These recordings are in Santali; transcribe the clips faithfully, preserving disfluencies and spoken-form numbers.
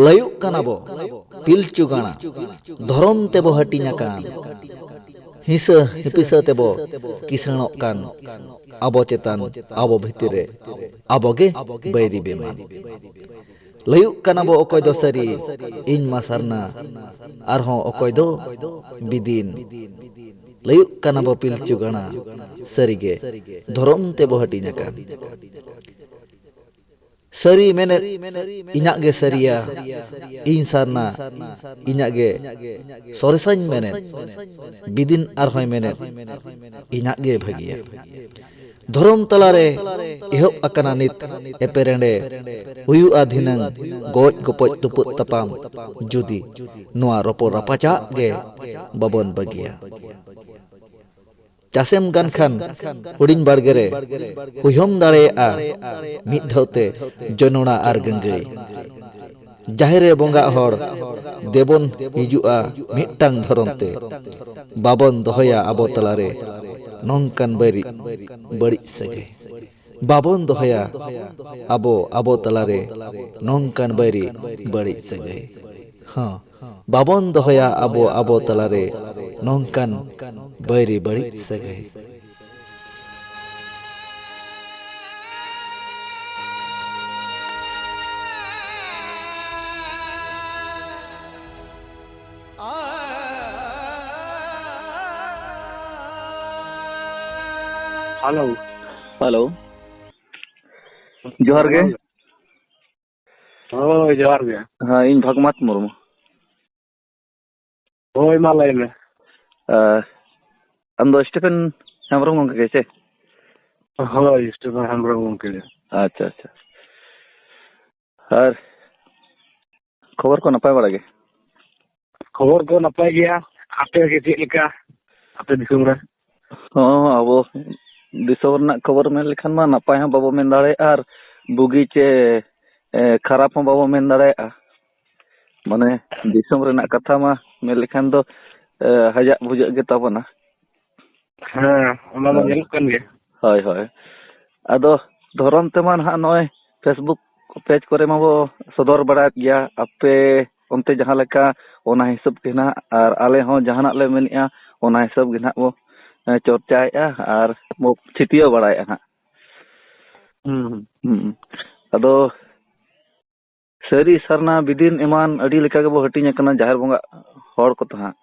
ᱞᱟᱹᱭᱩᱜ ᱠᱟᱱᱟ ᱵᱚ ᱯᱤᱞᱪᱩ ᱜᱟᱬᱟ, ᱫᱷᱚᱨᱚᱢ ᱛᱮᱵᱚ ᱦᱟᱹᱴᱤᱧ ᱟᱠᱟᱱ, ᱦᱤᱸᱥᱟᱹ ᱦᱤᱯᱤᱥᱟᱹ ᱛᱮᱵᱚ ᱠᱤᱥᱟᱹᱬᱚᱜ ᱠᱟᱱ, ᱟᱵᱚ ᱪᱮᱛᱟᱱ ᱟᱵᱚ ᱵᱷᱤᱛᱤᱨ ᱨᱮ ᱟᱵᱚ ᱜᱮ ᱵᱟᱹᱭᱨᱤ ᱵᱮᱢᱟᱱ᱾ ᱞᱟᱹᱭᱩᱜ ᱠᱟᱱᱟ ᱵᱚ ᱚᱠᱚᱭ ᱫᱚ ᱥᱟᱹᱨᱤ, ᱤᱧ ᱢᱟ ᱥᱟᱨᱱᱟ, ᱟᱨᱦᱚᱸ ᱚᱠᱚᱭ ᱫᱚ ᱵᱤᱫᱤᱱ᱾ ᱞᱟᱹᱭᱩᱜ ᱠᱟᱱᱟ ᱵᱚ ᱯᱤᱞᱪᱩ ᱜᱟᱬᱟ, ᱥᱟᱹᱨᱤ ᱜᱮ ᱫᱷᱚᱨᱚᱢ ᱛᱮᱵᱚ ᱦᱟᱹᱴᱤᱧ ᱟᱠᱟᱱ᱾ ᱥᱟᱹᱨᱤ ᱢᱮᱱᱮᱫ ᱤᱧᱟᱜ ᱜᱮ ᱥᱟᱹᱨᱤᱭᱟ, ᱤᱧ ᱥᱟᱨᱱᱟ ᱤᱧᱟᱜ ᱜᱮ ᱥᱚᱨᱮᱥᱟᱧ ᱢᱮᱱᱮᱫ, ᱵᱤᱫᱤᱱ ᱟᱨᱦᱚᱸᱭ ᱢᱮᱱᱮᱫ ᱤᱧᱟᱜ ᱜᱮ ᱵᱷᱟᱹᱜᱤᱭᱟ᱾ ᱫᱷᱚᱨᱚᱢ ᱛᱟᱞᱟᱨᱮ ᱮᱦᱚᱵ ᱟᱠᱟᱱᱟ ᱱᱤᱛ ᱮᱯᱮᱨᱮᱸᱰᱮ, ᱦᱩᱭᱩᱜᱼᱟ ᱫᱷᱤᱱᱟᱹᱝ ᱜᱚᱡ ᱜᱚᱯᱚᱡ ᱛᱩᱯᱩᱫ ᱛᱟᱯᱟᱢ, ᱡᱩᱫᱤ ᱱᱚᱣᱟ ᱨᱚᱯᱚᱲ ᱨᱟᱯᱟᱪᱟᱜ ᱜᱮ ᱵᱟᱵᱚᱱ ᱵᱟᱹᱜᱤᱭᱟ᱾ ᱪᱟᱥᱮᱢ ᱜᱟᱱ ᱠᱷᱟᱱ ᱦᱩᱰᱤᱧ ᱵᱟᱲᱜᱮ ᱨᱮ ᱦᱩᱭᱦᱚᱢ ᱫᱟᱲᱮᱭᱟᱜᱼᱟ ᱢᱤᱫ ᱫᱷᱟᱣ ᱛᱮ ᱡᱚᱱᱚᱲᱟ ᱟᱨ ᱜᱟᱹᱝᱜᱟᱹᱭ᱾ ᱡᱟᱦᱮᱨ ᱨᱮ ᱵᱚᱸᱜᱟᱜ ᱦᱚᱲ ᱫᱮᱵᱚᱱ ᱦᱤᱡᱩᱜᱼᱟ ᱢᱤᱫᱴᱟᱝ ᱫᱷᱚᱨᱚᱢ ᱛᱮ᱾ ᱵᱟᱵᱚᱱ ᱫᱚᱦᱚᱭᱟ ᱟᱵᱚ ᱛᱟᱞᱟᱨᱮ ᱱᱚᱝᱠᱟᱱ ᱵᱟᱹᱲᱤᱡ, ᱵᱟᱹᱲᱤᱡ ᱥᱟᱹᱜᱟᱹᱭ᱾ ᱵᱟᱵᱚᱱ ᱫᱚᱦᱚᱭᱟ ᱟᱵᱚ ᱟᱵᱚ ᱛᱟᱞᱟᱨᱮ ᱱᱚᱝᱠᱟᱱ ᱵᱟᱹᱲᱤᱡ, ᱵᱟᱹᱲᱤᱡ ᱥᱟᱹᱜᱟᱹᱭ᱾ ᱦᱚᱸ, ᱵᱟᱵᱚᱱ ᱫᱚᱦᱚᱭᱟ ᱟᱵᱚ ᱟᱵᱚ ᱛᱟᱞᱟᱨᱮ ᱱᱚᱝᱠᱟᱱ ᱵᱟᱹᱭᱨᱤ ᱵᱟᱹᱲᱤᱡ ᱥᱟᱹᱜᱟᱹᱭ᱾ ᱦᱮᱞᱳ᱾ ᱦᱮᱞᱳ᱾ ᱡᱚᱦᱟᱨ ᱜᱮ᱾ ᱦᱳᱭ, ᱡᱚᱦᱟᱨ ᱜᱮ᱾ ᱦᱮᱸ, ᱤᱧ ᱵᱷᱟᱜᱽᱢᱟᱛ ᱢᱩᱨᱢᱩ᱾ ᱦᱳᱭ, ᱢᱟ ᱞᱟᱹᱭ ᱢᱮ᱾ ᱟᱨ ᱟᱢ ᱫᱚ ᱥᱴᱤᱯᱷᱮᱱ ᱦᱮᱢᱵᱨᱚᱢ ᱜᱚᱢᱠᱮ ᱜᱮ ᱥᱮ? ᱦᱳᱭ, ᱥᱴᱤᱯᱷᱮᱱ ᱦᱮᱢᱵᱨᱚᱢ ᱜᱚᱢᱠᱮ ᱜᱮ᱾ ᱟᱪᱪᱷᱟ, ᱟᱪᱪᱷᱟ᱾ ᱟᱨ ᱠᱷᱚᱵᱚᱨ ᱠᱚ ᱱᱟᱯᱟᱭ ᱵᱟᱲᱟ ᱜᱮ? ᱠᱷᱚᱵᱚᱨ ᱠᱚ ᱱᱟᱯᱟᱭ ᱜᱮᱭᱟ᱾ ᱟᱯᱮ ᱜᱮ ᱪᱮᱫ ᱞᱮᱠᱟ, ᱟᱯᱮ ᱫᱤᱥᱚᱢ ᱨᱮ? ᱦᱚᱸ, ᱟᱵᱚ ᱫᱤᱥᱚᱢ ᱨᱮᱱᱟᱜ ᱠᱷᱚᱵᱚᱨ ᱢᱮᱱ ᱞᱮᱠᱷᱟᱱ ᱢᱟ ᱱᱟᱯᱟᱭ ᱦᱚᱸ ᱵᱟᱵᱚ ᱢᱮᱱ ᱫᱟᱲᱮᱭᱟᱜᱼᱟ ᱟᱨ ᱵᱩᱜᱤ ᱪᱮ, ᱮ, ᱠᱷᱟᱨᱟᱯ ᱦᱚᱸ ᱵᱟᱵᱚ ᱢᱮᱱ ᱫᱟᱲᱮᱭᱟᱜᱼᱟ᱾ ᱢᱟᱱᱮ ᱫᱤᱥᱚᱢ ᱨᱮᱱᱟᱜ ᱠᱟᱛᱷᱟ ᱢᱟ ᱢᱮᱱ ᱞᱮᱠᱷᱟᱱ ᱫᱚ, ᱮ, ᱦᱟᱡᱟᱜ ᱵᱷᱩᱡᱟᱹᱜ ᱜᱮ ᱛᱟᱵᱚᱱᱟ᱾ ᱦᱮᱸ, ᱚᱱᱟ ᱢᱟ ᱦᱳᱭ᱾ ᱧᱮᱞᱚᱜ ᱠᱟᱱ ᱜᱮ᱾ ᱦᱳᱭ, ᱦᱳᱭ᱾ ᱟᱫᱚ ᱫᱷᱚᱨᱚᱢ ᱛᱮᱢᱟ ᱱᱟᱦᱟᱜ ᱱᱚᱜᱼᱚᱭ Facebook ᱯᱮᱡᱽ ᱠᱚᱨᱮ ᱢᱟᱵᱚ ᱥᱚᱫᱚᱨ ᱵᱟᱲᱟᱭᱮᱫ ᱜᱮᱭᱟ, ᱟᱯᱮ ᱚᱱᱛᱮ ᱡᱟᱦᱟᱸ ᱞᱮᱠᱟ ᱚᱱᱟ ᱦᱤᱥᱟᱹᱵ ᱜᱮ ᱱᱟᱦᱟᱜ, ᱟᱨ ᱟᱞᱮ ᱦᱚᱸ ᱡᱟᱦᱟᱱᱟᱜ ᱞᱮ ᱢᱮᱱᱮᱫᱼᱟ ᱚᱱᱟ ᱦᱤᱥᱟᱹᱵ ᱜᱮ ᱱᱟᱦᱟᱜ ᱵᱚ, ᱮ, ᱪᱚᱨᱪᱟᱭᱮᱫᱼᱟ ᱟᱨ ᱵᱚ ᱪᱷᱤᱛᱭᱟᱹᱣ ᱵᱟᱲᱟᱭᱮᱫᱼᱟ ᱱᱟᱦᱟᱜ᱾ ᱦᱩᱸ, ᱦᱩᱸ᱾ ᱦᱩᱸ᱾ ᱟᱫᱚ ᱥᱟᱹᱨᱤ ᱥᱟᱨᱱᱟ ᱵᱤᱫᱤᱱ ᱮᱢᱟᱱ ᱟᱹᱰᱤ ᱞᱮᱠᱟ ᱜᱮᱵᱚ ᱦᱟᱹᱴᱤᱧ ᱟᱠᱟᱱᱟ ᱡᱟᱦᱮᱨ ᱵᱚᱸᱜᱟ ᱦᱚᱲ ᱠᱚ ᱛᱟᱦᱟᱸᱜ᱾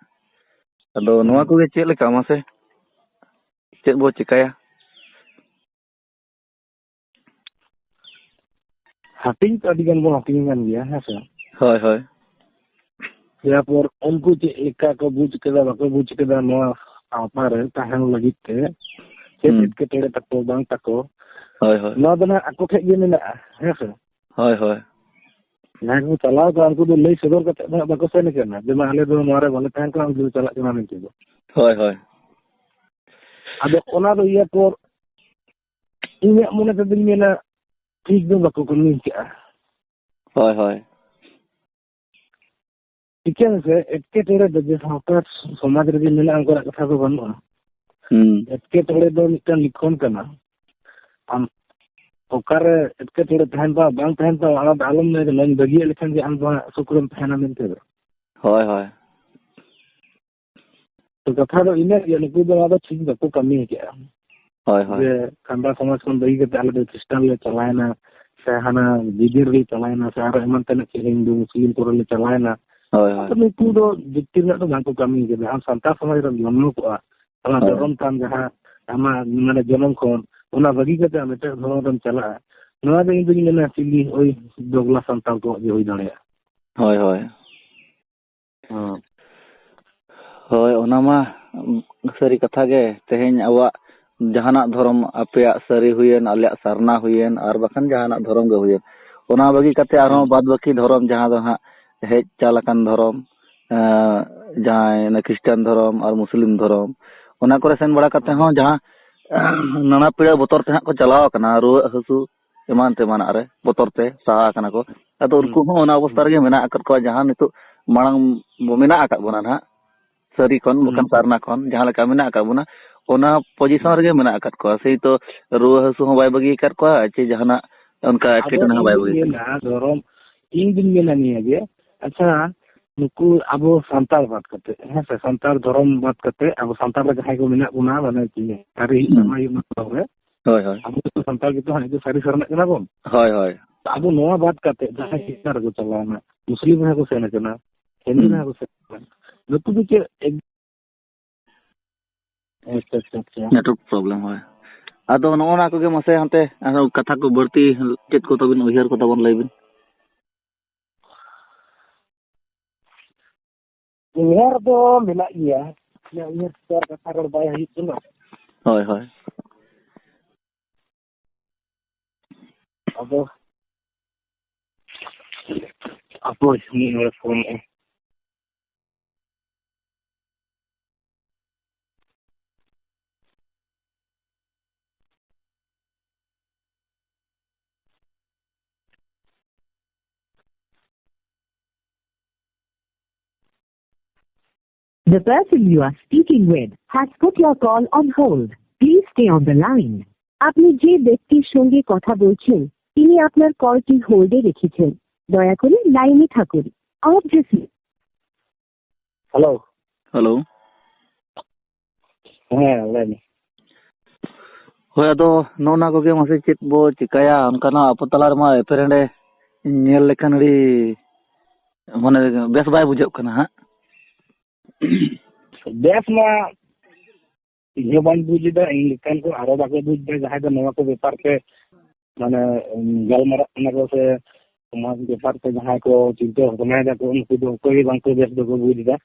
ᱟᱫᱚ ᱱᱚᱣᱟ ᱦᱩᱸ᱾ ᱠᱚᱜᱮ ᱪᱮᱫ ᱞᱮᱠᱟ ᱢᱟᱥᱮ? ᱪᱮᱫ ᱵᱚ ᱪᱮᱠᱟᱭᱟ? ᱦᱟᱹᱴᱤᱧ ᱛᱚ ᱟᱹᱰᱤ ᱜᱟᱱ ᱵᱚᱱ ᱦᱟᱹᱴᱤᱧ ᱟᱠᱟᱱ ᱜᱮᱭᱟ, ᱦᱮᱸ ᱥᱮ? ᱦᱳᱭ, ᱦᱳᱭ᱾ ᱮᱨᱯᱚᱨ ᱩᱱᱠᱩ ᱪᱮᱫ ᱞᱮᱠᱟ ᱠᱚ ᱵᱩᱡᱽ ᱠᱮᱫᱟ, ᱵᱟᱠᱚ ᱵᱩᱡᱽ ᱠᱮᱫᱟ, ᱱᱚᱣᱟ ᱥᱟᱶᱛᱟ ᱨᱮ ᱛᱟᱦᱮᱱ ᱞᱟᱹᱜᱤᱫ ᱛᱮ ᱪᱮᱫ ᱦᱩᱸ᱾ ᱮᱴᱠᱮᱴᱚᱬᱮ ᱛᱟᱠᱚ, ᱵᱟᱝ ᱛᱟᱠᱚ, ᱦᱳᱭ, ᱦᱳᱭ᱾ ᱱᱚᱣᱟ ᱫᱚ ᱱᱟᱦᱟᱜ ᱟᱠᱚ ᱴᱷᱮᱡ ᱜᱮ ᱢᱮᱱᱟᱜᱼᱟ, ᱦᱮᱸ ᱥᱮ? ᱦᱳᱭ, ᱦᱳᱭ᱾ ᱡᱟᱦᱟᱸᱭ ᱠᱚ ᱪᱟᱞᱟᱣ ᱠᱚᱜᱼᱟ, ᱩᱱᱠᱩ ᱫᱚ ᱞᱟᱹᱭ ᱥᱚᱫᱚᱨ ᱠᱟᱛᱮ ᱫᱚ ᱦᱟᱸᱜ ᱵᱟᱠᱚ ᱥᱮᱱ ᱠᱟᱱᱟ, ᱡᱮ, "ᱢᱟ, ᱟᱞᱮ ᱫᱚ ᱱᱚᱣᱟ ᱨᱮ ᱵᱟᱞᱮ ᱛᱟᱦᱮᱱ ᱠᱟᱱᱟ, ᱩᱱᱠᱩ ᱫᱚ ᱪᱟᱞᱟᱜ ᱠᱟᱱᱟ" ᱢᱮᱱᱛᱮ ᱫᱚ᱾ ᱦᱳᱭ, ᱦᱳᱭ᱾ ᱟᱫᱚ ᱚᱱᱟ ᱫᱚ ᱤᱭᱟᱹ ᱯᱚᱨ ᱤᱧᱟᱹᱜ ᱢᱚᱱᱮ ᱛᱮᱫᱚᱧ ᱢᱮᱱᱟ, ᱴᱷᱤᱠ ᱫᱚ ᱵᱟᱠᱚ ᱠᱟᱹᱢᱤ ᱠᱟᱜᱼᱟ᱾ ᱦᱳᱭ, ᱦᱳᱭ᱾ ᱴᱷᱤᱠᱟᱹᱱ ᱥᱮ, ᱮᱴᱠᱮᱴᱚᱬᱮ ᱫᱚ ᱡᱮ ᱥᱟᱶᱛᱟ ᱥᱚᱢᱟᱡᱽ ᱨᱮᱜᱮ ᱢᱮᱱᱟᱜᱼᱟ, ᱚᱱᱠᱟᱱᱟᱜ ᱠᱟᱛᱷᱟ ᱫᱚ ᱵᱟᱹᱱᱩᱜᱼᱟ᱾ ᱦᱩᱸ᱾ ᱮᱴᱠᱮᱴᱚᱬᱮ ᱫᱚ ᱢᱤᱫᱴᱟᱝ ᱞᱤᱠᱷᱚᱱ ᱠᱟᱱᱟ᱾ ᱟᱢ ᱚᱠᱟᱨᱮ ᱮᱴᱠᱮᱴᱚᱬᱮ ᱛᱟᱦᱮᱱ ᱛᱟᱢᱟ, ᱵᱟᱝ ᱛᱟᱦᱮᱱ ᱛᱟᱢᱟ, ᱚᱱᱟ ᱫᱚ ᱟᱞᱚᱢ ᱢᱮᱱᱟ, ᱱᱚᱣᱟᱧ ᱵᱟᱹᱜᱤᱭᱟᱜ ᱞᱮᱠᱷᱟᱱ ᱜᱮ ᱟᱢ ᱫᱚ ᱦᱟᱸᱜ ᱥᱩᱠ ᱨᱮᱢ ᱛᱟᱦᱮᱱᱟ ᱢᱮᱱᱛᱮ ᱫᱚ᱾ ᱦᱳᱭ, ᱦᱳᱭ᱾ ᱛᱚ, ᱠᱟᱛᱷᱟ ᱫᱚ ᱤᱱᱟᱹ ᱜᱮ, ᱱᱩᱠᱩ ᱫᱚ ᱱᱚᱣᱟ ᱫᱚ ᱴᱷᱤᱠ ᱵᱟᱠᱚ ᱠᱟᱹᱢᱤ ᱠᱟᱜᱼᱟ᱾ ᱦᱳᱭ, ᱦᱳᱭ᱾ ᱡᱮ ᱠᱷᱟᱸᱰᱟ ᱥᱚᱢᱟᱡᱽ ᱠᱷᱚᱱ ᱵᱟᱹᱜᱤ ᱠᱟᱛᱮ ᱟᱞᱮ ᱫᱚ ᱠᱷᱨᱤᱥᱴᱟᱱ ᱞᱮ ᱪᱟᱞᱟᱣᱮᱱᱟ, ᱥᱮ ᱦᱟᱱᱟ ᱵᱤᱫᱤᱱ ᱨᱮᱞᱮ ᱪᱟᱞᱟᱣᱮᱱᱟ, ᱥᱮ ᱟᱨᱚ ᱮᱢᱟᱱ ᱛᱮᱱᱟᱜ ᱪᱮᱫ ᱦᱤᱱᱫᱩ ᱢᱩᱥᱞᱤᱢ ᱠᱚᱨᱮ ᱞᱮ ᱪᱟᱞᱟᱣᱮᱱᱟ᱾ ᱦᱳᱭ, ᱦᱳᱭ᱾ ᱟᱫᱚ ᱱᱩᱠᱩ ᱫᱚ ᱡᱩᱠᱛᱤ ᱨᱮᱱᱟᱜ ᱫᱚ ᱵᱟᱝ ᱠᱚ ᱠᱟᱹᱢᱤ ᱠᱟᱫᱟ᱾ ᱟᱢ ᱥᱟᱱᱛᱟᱲ ᱥᱚᱢᱟᱡᱽ ᱨᱮᱢ ᱡᱚᱱᱢᱚ ᱠᱚᱜᱼᱟ, ᱟᱢᱟᱜ ᱦᱳᱭ᱾ ᱫᱷᱚᱨᱚᱢ ᱛᱟᱢ ᱡᱟᱦᱟᱸ, ᱟᱢᱟᱜ ᱢᱟᱱᱮ ᱡᱚᱱᱚᱢ ᱠᱷᱚᱱ, ᱚᱱᱟ ᱵᱟᱹᱜᱤ ᱠᱟᱛᱮ ᱟᱢ ᱮᱴᱟᱜ ᱫᱷᱚᱨᱚᱢ ᱨᱮᱢ ᱪᱟᱞᱟᱜᱼᱟ, ᱱᱚᱣᱟ ᱫᱚ ᱤᱧ ᱫᱩᱧ ᱢᱮᱱᱟ ᱠᱷᱟᱹᱞᱤ ᱳᱭ ᱫᱚᱜᱽᱞᱟ ᱥᱟᱱᱛᱟᱲ ᱠᱚᱣᱟᱜ ᱜᱮ ᱦᱩᱭ ᱫᱟᱲᱮᱭᱟᱜᱼᱟ᱾ ᱦᱳᱭ, ᱦᱳᱭ᱾ ᱦᱚᱸ᱾ ᱦᱳᱭ, ᱚᱱᱟ ᱢᱟ ᱥᱟᱹᱨᱤ ᱠᱟᱛᱷᱟ ᱜᱮ᱾ ᱛᱮᱦᱮᱧ ᱟᱵᱚᱣᱟᱜ ᱡᱟᱦᱟᱱᱟᱜ ᱫᱷᱚᱨᱚᱢ, ᱟᱯᱮᱭᱟᱜ ᱥᱟᱹᱨᱤ ᱦᱩᱭᱮᱱ, ᱟᱞᱮᱭᱟᱜ ᱥᱟᱨᱱᱟ ᱦᱩᱭᱮᱱ, ᱟᱨ ᱵᱟᱠᱷᱟᱱ ᱡᱟᱦᱟᱱᱟᱜ ᱫᱷᱚᱨᱚᱢ ᱜᱮ ᱦᱩᱭᱮᱱ, ᱚᱱᱟ ᱵᱟᱹᱜᱤ ᱠᱟᱛᱮ ᱟᱨᱦᱚᱸ ᱦᱮᱸ᱾ ᱵᱟᱫ ᱵᱟᱹᱠᱤ ᱫᱷᱚᱨᱚᱢ, ᱡᱟᱦᱟᱸ ᱫᱚ ᱦᱟᱸᱜ ᱦᱮᱡ ᱪᱟᱞ ᱟᱠᱟᱱ ᱫᱷᱚᱨᱚᱢ, ᱮᱸ, ᱡᱟᱦᱟᱸᱭ ᱚᱱᱟ ᱠᱷᱨᱤᱥᱴᱟᱱ ᱫᱷᱚᱨᱚᱢ ᱟᱨ ᱢᱩᱥᱞᱤᱢ ᱫᱷᱚᱨᱚᱢ, ᱚᱱᱟ ᱠᱚᱨᱮ ᱥᱮᱱ ᱵᱟᱲᱟ ᱠᱟᱛᱮ ᱦᱮᱸ᱾ ᱦᱚᱸ ᱡᱟᱦᱟᱸ ᱱᱟᱱᱟ ᱯᱤᱲᱟᱹ ᱵᱚᱛᱚᱨ ᱛᱮ ᱦᱟᱸᱜ ᱠᱚ ᱪᱟᱞᱟᱣ ᱟᱠᱟᱱᱟ, ᱨᱩᱣᱟᱹᱜ ᱦᱟᱹᱥᱩ ᱮᱢᱟᱱ ᱛᱮᱢᱟᱱᱟᱜ ᱨᱮ ᱵᱚᱛᱚᱨ ᱛᱮ ᱥᱟᱦᱟ ᱟᱠᱟᱱᱟ ᱠᱚ᱾ ᱟᱫᱚ ᱦᱩᱸ᱾ ᱩᱱᱠᱩ ᱦᱚᱸ ᱚᱱᱟ ᱚᱵᱚᱥᱛᱟ ᱦᱩᱸ᱾ ᱨᱮᱜᱮ ᱢᱮᱱᱟᱜ ᱟᱠᱟᱫ ᱠᱚᱣᱟ, ᱡᱟᱦᱟᱸ ᱱᱤᱛᱚᱜ ᱢᱟᱲᱟᱝ ᱵᱚ ᱢᱮᱱᱟᱜ ᱟᱠᱟᱫ ᱵᱚᱱᱟ ᱱᱟᱦᱟᱜ, ᱥᱟᱹᱨᱤ ᱠᱷᱚᱱ ᱦᱩᱸ᱾ ᱵᱟᱠᱷᱟᱱ ᱥᱟᱨᱱᱟ ᱠᱷᱚᱱ ᱡᱟᱦᱟᱸ ᱞᱮᱠᱟ ᱢᱮᱱᱟᱜ ᱟᱠᱟᱫ ᱵᱚᱱᱟ, ᱚᱱᱟ ᱯᱚᱡᱤᱥᱚᱱ ᱦᱩᱸ᱾ ᱨᱮᱜᱮ ᱢᱮᱱᱟᱜ ᱟᱠᱟᱫ ᱠᱚᱣᱟ᱾ ᱥᱮᱭ ᱛᱚ ᱨᱩᱣᱟᱹ ᱦᱟᱹᱥᱩ ᱦᱚᱸ ᱵᱟᱭ ᱵᱟᱹᱜᱤ ᱟᱠᱟᱫ ᱠᱚᱣᱟ, ᱪᱮ ᱡᱟᱦᱟᱱᱟᱜ ᱚᱱᱠᱟ ᱟᱫᱚ ᱮᱴᱠᱮᱴᱚᱬᱮ ᱦᱚᱸ ᱤᱧ ᱵᱟᱭ ᱫᱩᱧ ᱵᱟᱹᱜᱤ ᱟᱠᱟᱫ ᱢᱮᱱᱟ, ᱠᱚᱣᱟ᱾ ᱫᱷᱚᱨᱚᱢ, ᱤᱧ ᱫᱩᱧ ᱢᱮᱱᱟ ᱱᱤᱭᱟᱹ ᱜᱮ, ᱟᱪᱪᱷᱟ, ᱱᱩᱠᱩ ᱟᱵᱚ ᱥᱟᱱᱛᱟᱲ ᱵᱟᱫ ᱠᱟᱛᱮ, ᱦᱮᱸ ᱥᱮ, ᱥᱟᱱᱛᱟᱲ ᱫᱷᱚᱨᱚᱢ ᱵᱟᱫ ᱠᱟᱛᱮ ᱟᱵᱚ ᱥᱟᱱᱛᱟᱲ ᱨᱮ ᱡᱟᱦᱟᱸᱭ ᱠᱚ ᱢᱮᱱᱟᱜ ᱵᱚᱱᱟ, ᱢᱟᱱᱮ ᱪᱮᱫ, ᱥᱟᱹᱨᱤ ᱦᱩᱭᱩᱜ ᱦᱩᱸ᱾ ᱵᱟᱝ ᱦᱩᱭᱩᱜ ᱢᱟᱛᱞᱟᱵ ᱨᱮ, ᱦᱳᱭ, ᱦᱳᱭ᱾ ᱟᱵᱚ ᱫᱚ ᱥᱟᱱᱛᱟᱲ ᱜᱮᱛᱚ ᱦᱟᱸᱜ ᱱᱤᱛᱚᱜ ᱥᱟᱹᱨᱤ ᱥᱟᱨᱱᱟᱜ ᱠᱟᱱᱟ ᱵᱚᱱ᱾ ᱦᱳᱭ, ᱦᱳᱭ᱾ ᱛᱚ ᱟᱵᱚ ᱱᱚᱣᱟ ᱵᱟᱫ ᱠᱟᱛᱮ ᱡᱟᱦᱟᱸᱭ ᱦᱮᱸ᱾ ᱪᱮᱛᱟᱱ ᱨᱮᱠᱚ ᱪᱟᱞᱟᱣᱱᱟ, ᱢᱩᱥᱞᱤᱢ ᱨᱮᱦᱚᱸ ᱠᱚ ᱥᱮᱱ ᱟᱠᱟᱱᱟ, ᱦᱤᱱᱫᱩ ᱦᱩᱸ᱾ ᱨᱮᱦᱚᱸ ᱠᱚ ᱥᱮᱱ ᱟᱠᱟᱱᱟ, ᱱᱩᱠᱩ ᱫᱚ ᱪᱮᱫ ᱮᱠ-, ᱟᱪᱪᱷᱟ, ᱟᱪᱪᱷᱟ, ᱟᱪᱪᱷᱟ᱾ Network problem, ᱦᱳᱭ᱾ ᱟᱫᱚ ᱱᱚᱜᱼᱚ ᱱᱟ ᱠᱚᱜᱮ ᱢᱟᱥᱮ ᱦᱟᱱᱛᱮ ᱟᱨᱦᱚᱸ ᱠᱟᱛᱷᱟ ᱠᱚ ᱵᱟᱹᱲᱛᱤ ᱪᱮᱫ ᱠᱚ ᱛᱟᱵᱤᱱ ᱩᱭᱦᱟᱹᱨ ᱠᱚ ᱛᱟᱵᱚᱱ ᱞᱟᱹᱭ ᱵᱤᱱ᱾ ᱩᱭᱦᱟᱹᱨ ᱫᱚ ᱢᱮᱱᱟᱜ ᱜᱮᱭᱟ᱾ ᱤᱧᱟᱹᱜ ᱩᱭᱦᱟᱹᱨ ᱛᱮ ᱟᱨ ᱠᱟᱛᱷᱟ ᱨᱚᱲ ᱵᱟᱭ ᱦᱩᱭᱩᱜ ᱠᱟᱱᱟ᱾ ᱦᱳᱭ, ᱦᱳᱭ᱾ ᱟᱫᱚ ᱦᱟᱯᱳᱭ, ᱢᱤᱫ ᱦᱚᱲᱮ ᱯᱷᱳᱱᱮᱜᱼᱟ᱾ The person you are speaking with has put your call on hold. Please stay on the line. আপনি যে ব্যক্তির সঙ্গে কথা বলছেন, তিনি আপনার কলটি হোল্ডে রেখেছেন। দয়া করে লাইনে থাকুন। Obviously. হ্যালো। ᱦᱮᱞᱳ᱾ ᱦᱮᱸ, ᱞᱟᱹᱭ ᱢᱮ᱾ ᱦᱳᱭ, ᱟᱫᱚ ᱱᱚᱜᱼᱚ ᱱᱟ ᱠᱚᱜᱮ ᱢᱟᱥᱮ ᱪᱮᱫ ᱵᱚ ᱪᱤᱠᱟᱹᱭᱟ? ᱚᱱᱠᱟᱱᱟᱜ ᱟᱯᱚ ᱛᱟᱞᱟ ᱨᱮᱢᱟ ᱮᱯᱮᱨᱦᱮᱸᱰᱮ ᱧᱮᱞ ᱞᱮᱠᱷᱟᱱ ᱟᱹᱰᱤ, ᱢᱟᱱᱮ, ᱵᱮᱥ ᱵᱟᱭ ᱵᱩᱡᱷᱟᱹᱜ ᱠᱟᱱᱟ ᱦᱟᱸᱜ᱾ ᱵᱮᱥ ᱢᱟ ᱤᱧ ᱦᱚᱸ ᱵᱟᱹᱧ ᱵᱩᱡᱽ ᱮᱫᱟ, ᱤᱧ ᱞᱮᱠᱟᱱ ᱠᱚ ᱟᱨᱚ ᱵᱟᱠᱚ ᱵᱩᱡᱽ ᱮᱫᱟ, ᱡᱟᱦᱟᱸᱭ ᱫᱚ ᱱᱚᱣᱟ ᱠᱚ ᱵᱮᱯᱟᱨ ᱛᱮ, ᱢᱟᱱᱮ, ᱜᱟᱞᱢᱟᱨᱟᱜ ᱠᱟᱱᱟ ᱠᱚ ᱥᱮ ᱥᱚᱢᱟᱡᱽ ᱵᱮᱯᱟᱨ ᱛᱮ ᱡᱟᱦᱟᱸᱭ ᱠᱚ ᱪᱤᱱᱛᱟᱹ ᱵᱷᱟᱵᱽᱱᱟᱭ ᱫᱟᱠᱚ, ᱩᱱᱠᱩ ᱫᱚ ᱚᱠᱚᱭ ᱜᱮ ᱵᱟᱝᱠᱚ ᱵᱮᱥ ᱫᱚᱠᱚ ᱵᱩᱡᱽ ᱮᱫᱟ᱾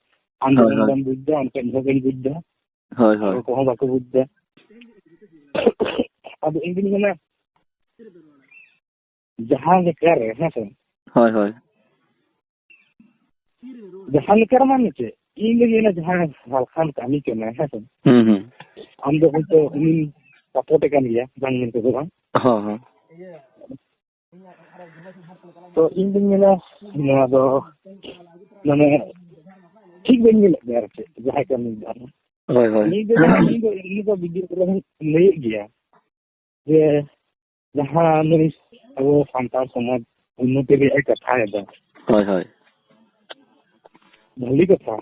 ᱟᱢ ᱦᱳᱭ, ᱡᱮᱢᱚᱱ ᱦᱳᱭ᱾ ᱵᱟᱢ ᱵᱩᱡᱽ ᱮᱫᱟ, ᱚᱱᱠᱟ ᱤᱧ ᱦᱚᱸ ᱵᱟᱹᱧ ᱵᱩᱡᱽ ᱮᱫᱟ᱾ ᱦᱳᱭ, ᱦᱳᱭ᱾ ᱦᱚᱲ ᱠᱚᱦᱚᱸ ᱵᱟᱠᱚ ᱵᱩᱡᱽ ᱮᱫᱟ᱾ ᱟᱫᱚ ᱤᱧ ᱫᱩᱧ ᱢᱮᱱᱟ, ᱡᱟᱦᱟᱸ ᱞᱮᱠᱟ ᱨᱮ, ᱦᱮᱸ ᱥᱮ? ᱦᱳᱭ, ᱦᱳᱭ᱾ ᱡᱟᱦᱟᱸ ᱞᱮᱠᱟ ᱨᱮ ᱢᱟᱱᱮ ᱪᱮᱫ? ᱤᱧ ᱫᱩᱧ ᱢᱮᱱᱟ, ᱡᱟᱦᱟᱸᱭ ᱥᱟᱞᱠᱷᱟᱱ ᱠᱟᱹᱢᱤ ᱠᱟᱱᱟᱭ, ᱦᱮᱸ ᱥᱮ? ᱦᱩᱸ, ᱦᱩᱸ᱾ ᱟᱢ ᱫᱚ ᱦᱚᱭᱛᱳ ᱩᱱᱤᱢ ᱥᱟᱯᱳᱨᱴ ᱮ ᱠᱟᱱ ᱜᱮᱭᱟ, ᱵᱟᱝ ᱢᱮᱱᱛᱮ ᱫᱚ ᱵᱟᱝ᱾ ᱦᱚᱸ, ᱦᱚᱸ᱾ ᱛᱚ ᱤᱧ ᱫᱩᱧ ᱢᱮᱱᱟ, ᱱᱚᱣᱟ ᱫᱚ ᱢᱟᱱᱮ ᱴᱷᱤᱠ ᱵᱟᱹᱧ ᱧᱮᱞᱮᱫ ᱜᱮᱭᱟ ᱟᱨ ᱪᱮᱫ, ᱡᱟᱦᱟᱸᱭ ᱠᱟᱹᱢᱤ ᱫᱟ᱾ ᱦᱳᱭ, ᱦᱳᱭ᱾ ᱩᱱᱤ ᱫᱚ ᱡᱟᱦᱟᱸ, ᱩᱱᱤ ᱫᱚ, ᱩᱱᱤ ᱫᱚ ᱵᱷᱤᱰᱤᱭᱳ ᱠᱚᱨᱮ ᱦᱚᱸᱧ ᱞᱟᱹᱭᱮᱫ ᱜᱮᱭᱟ ᱡᱮ ᱡᱟᱦᱟᱸ ᱱᱩᱭ ᱟᱵᱚ ᱥᱟᱱᱛᱟᱲ ᱥᱚᱢᱟᱡᱽ ᱩᱱᱱᱚᱛᱤ ᱨᱮᱭᱟᱜ ᱮ ᱠᱟᱛᱷᱟᱭᱮᱫᱟ᱾ ᱦᱳᱭ, ᱦᱳᱭ᱾ ᱵᱷᱟᱹᱞᱤ ᱠᱟᱛᱷᱟ᱾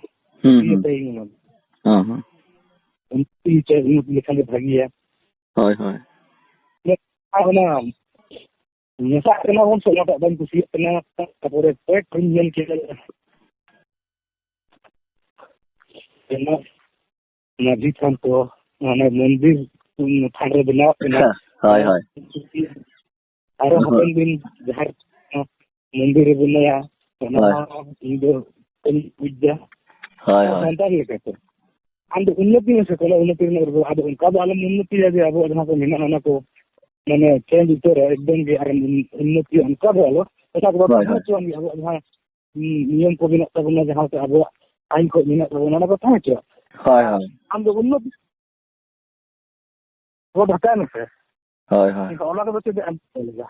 ᱦᱩᱸ, ᱦᱩᱸ᱾ ᱤᱭᱟᱹ ᱛᱮ ᱤᱧ ᱦᱚᱸ᱾ ᱦᱚᱸ, ᱦᱚᱸ᱾ ᱩᱱᱱᱚᱛᱤ ᱪᱮ ᱩᱱᱱᱚᱛᱤ ᱞᱮᱠᱷᱟᱱ ᱜᱮ ᱵᱷᱟᱹᱜᱤᱭᱟ᱾ ᱦᱳᱭ, ᱦᱳᱭ᱾ ᱟᱨ ᱚᱱᱟ ᱢᱮᱥᱟᱜ ᱠᱟᱱᱟ ᱵᱚᱱ ᱥᱮ, ᱚᱱᱟᱴᱟᱜ ᱵᱟᱹᱧ ᱠᱩᱥᱤᱭᱟᱜ ᱠᱟᱱᱟ᱾ ᱛᱟᱨᱯᱚᱨᱮ ᱠᱚᱭᱮᱠ ᱴᱷᱮᱱ ᱧᱮᱞ ᱠᱮᱫᱟ᱾ ᱚᱱᱟ ᱢᱟᱹᱡᱷᱤ ᱛᱷᱟᱱ ᱠᱚ, ᱢᱟᱱᱮ ᱢᱚᱱᱫᱤᱨ ᱛᱷᱟᱱ ᱨᱮ ᱵᱮᱱᱟᱣ ᱠᱟᱱᱟ᱾ ᱦᱳᱭ, ᱦᱳᱭ᱾ ᱟᱨᱚ ᱦᱳᱭ᱾ ᱦᱟᱯᱮᱱ ᱫᱤᱱ ᱡᱟᱦᱟᱸ ᱢᱚᱱᱫᱤᱨ ᱨᱮ ᱵᱮᱱᱟᱣᱟ, ᱚᱱᱟ ᱦᱳᱭ᱾ ᱦᱚᱸ ᱤᱧ ᱫᱚ ᱵᱟᱹᱧ ᱵᱩᱡᱽ ᱫᱟ᱾ ᱦᱳᱭ, ᱦᱳᱭ᱾ ᱥᱟᱱᱛᱟᱲ ᱞᱮᱠᱟᱛᱮ᱾ ᱟᱢ ᱫᱚ ᱩᱱᱱᱚᱛᱤ ᱢᱮᱥᱮ, ᱠᱳᱱᱳ ᱩᱱᱱᱚᱛᱤ ᱨᱮᱱᱟᱜ ᱨᱩᱯ-, ᱟᱫᱚ ᱚᱱᱠᱟ ᱫᱚ ᱟᱞᱚᱢ ᱩᱱᱱᱚᱛᱤᱭᱟ ᱡᱮ ᱟᱵᱚᱣᱟᱜ ᱡᱟᱦᱟᱸ ᱠᱚ ᱢᱮᱱᱟᱜᱼᱟ, ᱚᱱᱟ ᱠᱚ ᱢᱟᱱᱮ change ᱩᱛᱟᱹᱨᱟ ᱮᱠᱫᱚᱢ ᱜᱮ ᱟᱨ ᱩᱱᱱᱚᱛᱤᱭᱟ, ᱚᱱᱠᱟ ᱫᱚ ᱟᱞᱚ᱾ ᱚᱱᱟ ᱠᱚᱫᱚ ᱦᱳᱭ, ᱛᱟᱦᱮᱸ ᱦᱳᱭ᱾ ᱦᱚᱪᱚᱣᱟᱱ ᱜᱮ, ᱟᱵᱚᱣᱟᱜ ᱡᱟᱦᱟᱸ ᱱᱤᱭᱚᱢ ᱠᱚ ᱢᱮᱱᱟᱜ ᱛᱟᱵᱚᱱᱟ, ᱡᱟᱦᱟᱸ ᱥᱮ ᱟᱵᱚᱣᱟᱜ ᱟᱹᱭᱤᱱ ᱠᱚ ᱢᱮᱱᱟᱜ ᱛᱟᱵᱚᱱᱟ, ᱚᱱᱟ ᱠᱚ ᱛᱟᱦᱮᱸ ᱦᱚᱪᱚᱣᱟᱜ᱾ ᱦᱳᱭ, ᱦᱳᱭ᱾ ᱟᱢ ᱫᱚ ᱩᱱᱱᱚᱛᱤ ᱠᱚ ᱰᱷᱟᱠᱟᱭ ᱢᱮᱥᱮ᱾ ᱦᱳᱭ, ᱦᱳᱭ᱾ ᱮᱱᱠᱷᱟᱱ ᱚᱱᱟ ᱠᱚᱫᱚ ᱪᱮᱫ ᱮᱢ ᱞᱟᱹᱭᱟ?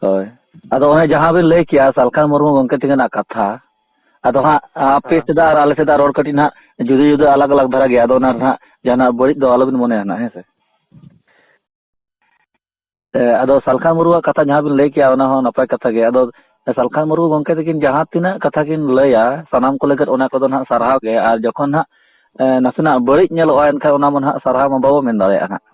ᱦᱳᱭ᱾ ᱟᱫᱚ ᱚᱱᱮ ᱡᱟᱦᱟᱸ ᱵᱤᱱ ᱞᱟᱹᱭ ᱠᱮᱜᱼᱟ, ᱥᱟᱞᱠᱷᱟᱱ ᱢᱩᱨᱢᱩ ᱜᱚᱢᱠᱮ ᱛᱤᱠᱤᱱᱟᱜ ᱠᱟᱛᱷᱟ, ᱟᱫᱚ ᱦᱟᱸᱜ ᱟᱯᱮ ᱦᱮᱸ᱾ ᱥᱮᱫᱟᱜ ᱟᱨ ᱟᱞᱮ ᱥᱮᱫᱟᱜ ᱨᱚᱲ ᱠᱟᱹᱴᱤᱡ ᱱᱟᱦᱟᱜ ᱡᱩᱫᱟᱹ ᱡᱩᱫᱟᱹ, ᱟᱞᱟᱜᱽ ᱟᱞᱟᱜᱽ ᱫᱷᱟᱨᱟ ᱜᱮᱭᱟ᱾ ᱟᱫᱚ ᱚᱱᱟ ᱨᱮ ᱱᱟᱦᱟᱜ ᱡᱟᱦᱟᱱᱟᱜ ᱵᱟᱹᱲᱤᱡ ᱫᱚ ᱟᱞᱚᱵᱤᱱ ᱢᱚᱱᱮᱭᱟ ᱱᱟᱦᱟᱜ, ᱦᱮᱸ ᱥᱮ? ᱮ, ᱟᱫᱚ ᱥᱟᱞᱠᱷᱟᱱ ᱢᱩᱨᱢᱩᱣᱟᱜ ᱠᱟᱛᱷᱟ ᱡᱟᱦᱟᱸ ᱵᱤᱱ ᱞᱟᱹᱭ ᱠᱮᱜᱼᱟ, ᱚᱱᱟ ᱦᱚᱸ ᱱᱟᱯᱟᱭ ᱠᱟᱛᱷᱟ ᱜᱮ᱾ ᱟᱫᱚ ᱥᱟᱞᱠᱷᱟᱱ ᱢᱩᱨᱢᱩ ᱜᱚᱢᱠᱮ ᱛᱟᱹᱠᱤᱱ ᱡᱟᱦᱟᱸ ᱛᱤᱱᱟᱹᱜ ᱠᱟᱛᱷᱟ ᱠᱤᱱ ᱞᱟᱹᱭᱟ, ᱥᱟᱱᱟᱢ ᱠᱚ ᱞᱟᱹᱜᱤᱫ ᱚᱱᱟ ᱠᱚᱫᱚ ᱱᱟᱦᱟᱜ ᱥᱟᱨᱦᱟᱣ ᱜᱮ᱾ ᱟᱨ ᱡᱚᱠᱷᱚᱱ ᱱᱟᱦᱟᱜ, ᱮ, ᱱᱟᱥᱮᱱᱟᱜ ᱵᱟᱹᱲᱤᱡ ᱧᱮᱞᱚᱜᱼᱟ, ᱮᱱᱠᱷᱟᱱ ᱚᱱᱟ ᱢᱟ ᱱᱟᱦᱟᱜ ᱥᱟᱨᱦᱟᱣ ᱢᱟ ᱵᱟᱵᱚ ᱢᱮᱱ ᱫᱟᱲᱮᱭᱟᱜᱼᱟ ᱱᱟᱦᱟᱜ᱾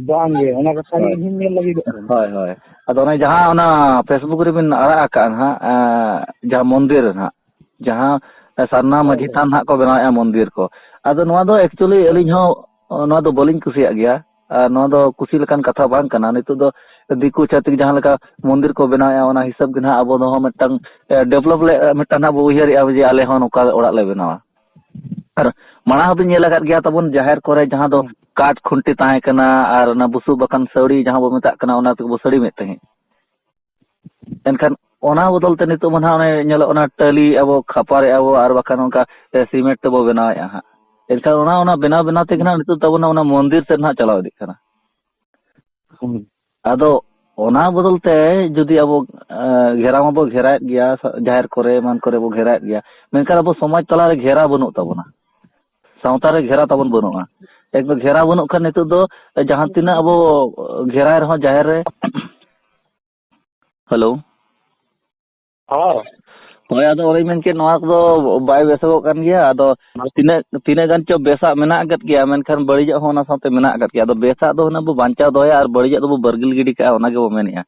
ᱵᱟᱝ ᱜᱮ, ᱚᱱᱟ ᱠᱟᱛᱷᱟ ᱜᱮ ᱦᱳᱭ᱾ ᱤᱧ ᱦᱚᱸᱧ ᱧᱮᱞ ᱞᱟᱹᱜᱤᱫᱚᱜ ᱠᱟᱱᱟ᱾ ᱦᱳᱭ, ᱦᱳᱭ᱾ ᱟᱫᱚ ᱚᱱᱮ ᱡᱟᱦᱟᱸ ᱚᱱᱟ Facebook ᱨᱮᱵᱤᱱ ᱟᱲᱟᱜ ᱟᱠᱟᱫᱼᱟ ᱱᱟᱦᱟᱜ, ᱮ, ᱡᱟᱦᱟᱸ ᱢᱚᱱᱫᱤᱨ ᱨᱮ ᱱᱟᱦᱟᱜ, ᱡᱟᱦᱟᱸ ᱥᱟᱨᱱᱟ ᱦᱳᱭ, ᱢᱟᱹᱡᱷᱤ ᱦᱳᱭ᱾ ᱛᱷᱟᱱ ᱱᱟᱦᱟᱜ ᱠᱚ ᱵᱮᱱᱟᱣᱮᱫᱼᱟ ᱢᱚᱱᱫᱤᱨ ᱠᱚ, ᱟᱫᱚ ᱱᱚᱣᱟ ᱫᱚ actually ᱦᱳᱭ᱾ ᱟᱹᱞᱤᱧ ᱦᱚᱸ ᱱᱚᱣᱟ ᱫᱚ ᱵᱟᱹᱞᱤᱧ ᱠᱩᱥᱤᱭᱟᱜ ᱜᱮᱭᱟ᱾ ᱟᱨ ᱱᱚᱣᱟ ᱫᱚ ᱠᱩᱥᱤ ᱞᱮᱠᱟᱱ ᱠᱟᱛᱷᱟ ᱵᱟᱝ ᱠᱟᱱᱟ᱾ ᱱᱤᱛᱚᱜ ᱫᱚ ᱫᱤᱠᱩ ᱪᱷᱟᱹᱛᱤᱠ ᱡᱟᱦᱟᱸ ᱞᱮᱠᱟ ᱢᱚᱱᱫᱤᱨ ᱠᱚ ᱵᱮᱱᱟᱣᱮᱫᱼᱟ, ᱚᱱᱟ ᱦᱤᱥᱟᱹᱵ ᱜᱮ ᱱᱟᱦᱟᱜ ᱟᱵᱚ ᱫᱚ ᱦᱚᱸ ᱢᱤᱫᱴᱟᱝ, ᱮ, develop ᱞᱮ, ᱢᱤᱫᱴᱟᱝ ᱱᱟᱦᱟᱜ ᱵᱚ ᱩᱭᱦᱟᱹᱨᱮᱫᱼᱟ ᱡᱮ ᱟᱞᱮ ᱦᱚᱸ ᱱᱚᱝᱠᱟ ᱚᱲᱟᱜ ᱞᱮ ᱵᱮᱱᱟᱣᱟ᱾ ᱟᱨ ᱢᱟᱲᱟᱝ ᱦᱚᱸᱵᱤᱱ ᱧᱮᱞ ᱟᱠᱟᱫ ᱜᱮᱭᱟ ᱛᱟᱵᱚᱱ, ᱡᱟᱦᱮᱨ ᱠᱚᱨᱮ ᱡᱟᱦᱟᱸ ᱫᱚ ᱦᱩᱸ᱾ ᱠᱟᱴ ᱠᱷᱩᱱᱴᱤ ᱛᱟᱦᱮᱸ ᱠᱟᱱᱟ ᱟᱨ ᱚᱱᱟ ᱵᱩᱥᱩᱵ ᱟᱠᱟᱱ ᱥᱟᱹᱲᱤ ᱡᱟᱦᱟᱸ ᱵᱚ ᱢᱮᱛᱟᱜ ᱠᱟᱱᱟ, ᱚᱱᱟ ᱛᱮᱜᱮ ᱵᱚ ᱥᱟᱹᱲᱤᱢᱮᱫ ᱛᱟᱦᱮᱸᱫ᱾ ᱮᱱᱠᱷᱟᱱ ᱚᱱᱟ ᱵᱚᱫᱚᱞ ᱛᱮ ᱱᱤᱛᱚᱜ ᱢᱟ ᱱᱟᱦᱟᱜ ᱚᱱᱮ ᱧᱮᱞᱚᱜ ᱠᱟᱱᱟ, ᱴᱟᱹᱞᱤ ᱟᱵᱚ ᱠᱷᱟᱯᱟᱨᱮᱜᱼᱟ ᱵᱚ ᱟᱨ ᱵᱟᱠᱷᱟᱱ ᱚᱱᱠᱟ, ᱮ, ᱥᱤᱢᱮᱱᱴ ᱛᱮᱵᱚ ᱵᱮᱱᱟᱣᱮᱫᱼᱟ ᱦᱟᱸᱜ᱾ ᱮᱱᱠᱷᱟᱱ ᱚᱱᱟ, ᱚᱱᱟ ᱵᱮᱱᱟᱣ ᱵᱮᱱᱟᱣ ᱛᱮᱜᱮ ᱱᱟᱦᱟᱜ ᱱᱤᱛᱚᱜ ᱛᱟᱵᱚᱱ ᱚᱱᱟ ᱢᱚᱱᱫᱤᱨ ᱥᱮᱫ ᱱᱟᱦᱟᱜ ᱪᱟᱞᱟᱣ ᱤᱫᱤᱜ ᱠᱟᱱᱟ᱾ ᱦᱩᱸ᱾ ᱟᱫᱚ ᱚᱱᱟ ᱵᱚᱫᱚᱞ ᱛᱮ ᱡᱩᱫᱤ ᱟᱵᱚ, ᱮ, ᱜᱷᱮᱨᱟ ᱢᱟᱵᱚ ᱜᱷᱮᱨᱟᱭᱮᱫ ᱜᱮᱭᱟ, ᱡᱟᱦᱮᱨ ᱠᱚᱨᱮ ᱮᱢᱟᱱ ᱠᱚᱨᱮ ᱵᱚ ᱜᱷᱮᱨᱟᱭᱮᱫ ᱜᱮᱭᱟ, ᱢᱮᱱᱠᱷᱟᱱ ᱟᱵᱚ ᱥᱚᱢᱟᱡᱽ ᱛᱟᱞᱟᱨᱮ ᱜᱷᱮᱨᱟ ᱵᱟᱹᱱᱩᱜ ᱛᱟᱵᱚᱱᱟ, ᱥᱟᱶᱛᱟ ᱨᱮ ᱜᱷᱮᱨᱟ ᱛᱟᱵᱚᱱ ᱵᱟᱹᱱᱩᱜᱼᱟ᱾ ᱮᱠᱫᱚᱢ ᱜᱷᱮᱨᱟ ᱵᱟᱹᱱᱩᱜ ᱠᱷᱟᱱ ᱱᱤᱛᱚᱜ ᱫᱚ ᱡᱟᱦᱟᱸ ᱛᱤᱱᱟᱹᱜ ᱟᱵᱚ ᱜᱷᱮᱨᱟᱭ ᱨᱮᱦᱚᱸ ᱡᱟᱦᱮᱨ ᱨᱮ ᱦᱮᱞᱳ᱾ ᱦᱚᱸ᱾ ᱦᱳᱭ, ᱟᱫᱚ ᱚᱱᱮᱧ ᱢᱮᱱ ᱠᱮᱫ, ᱱᱚᱣᱟ ᱠᱚᱫᱚ ᱵᱟᱭ ᱵᱮᱥᱚᱜᱚᱜ ᱠᱟᱱ ᱜᱮᱭᱟ᱾ ᱟᱫᱚ ᱛᱤᱱᱟᱹᱜ, ᱛᱤᱱᱟᱹᱜ ᱜᱟᱱ ᱪᱚ ᱵᱮᱥᱟᱜ ᱢᱮᱱᱟᱜ ᱟᱠᱟᱫ ᱜᱮᱭᱟ, ᱢᱮᱱᱠᱷᱟᱱ ᱵᱟᱹᱲᱤᱡᱟᱜ ᱦᱚᱸ ᱚᱱᱟ ᱥᱟᱶᱛᱮ ᱢᱮᱱᱟᱜ ᱟᱠᱟᱫ ᱜᱮᱭᱟ᱾ ᱟᱫᱚ ᱵᱮᱥᱟᱜ ᱫᱚ ᱦᱩᱱᱟᱹᱝ ᱵᱚ ᱵᱟᱧᱪᱟᱣ ᱫᱚᱦᱚᱭᱟ ᱟᱨ ᱵᱟᱹᱲᱤᱡᱟᱜ ᱫᱚᱵᱚ ᱵᱟᱹᱨᱜᱤᱞ ᱜᱤᱰᱤ ᱠᱟᱜᱼᱟ, ᱚᱱᱟ ᱜᱮᱵᱚ ᱢᱮᱱᱮᱫᱼᱟ᱾